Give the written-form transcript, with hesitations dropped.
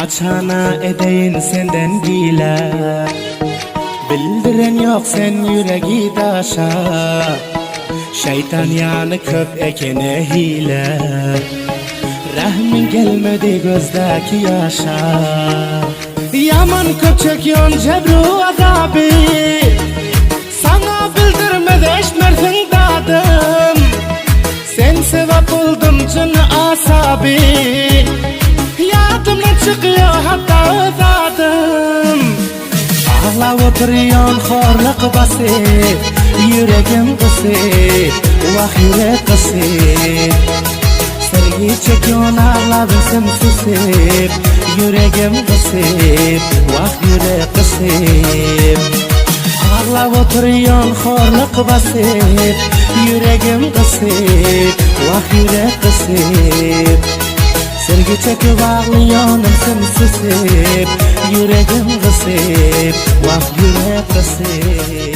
Haçana edeýin senden gile. Bildiren ýok sen ýüregi daşa. Şeýtan ýany köp ekene hile. Rähmiň gelmedi gözdäki ýaşa. Ýaman köp çekýon jebru azaby. Saňa bildirmez eştmersiň dadym. Sen sebäp boldum jyny asaby. Ýadymdan çykýar hatda öz adym. Aglap oturýan horluk basyp, Ýüregim gysyp, wah ýürek gysyp. Sergi çekýän aglap ünsim susup, Ýüregim gysyp, wah ýürek gysyp. Aglap oturýan horluk basyp, Ýüregim gysyp, wah ýürek gysyp. Sergi çekip aglaýan ünsim susup, Ýüregim gysyp, wah ýürek gysyp.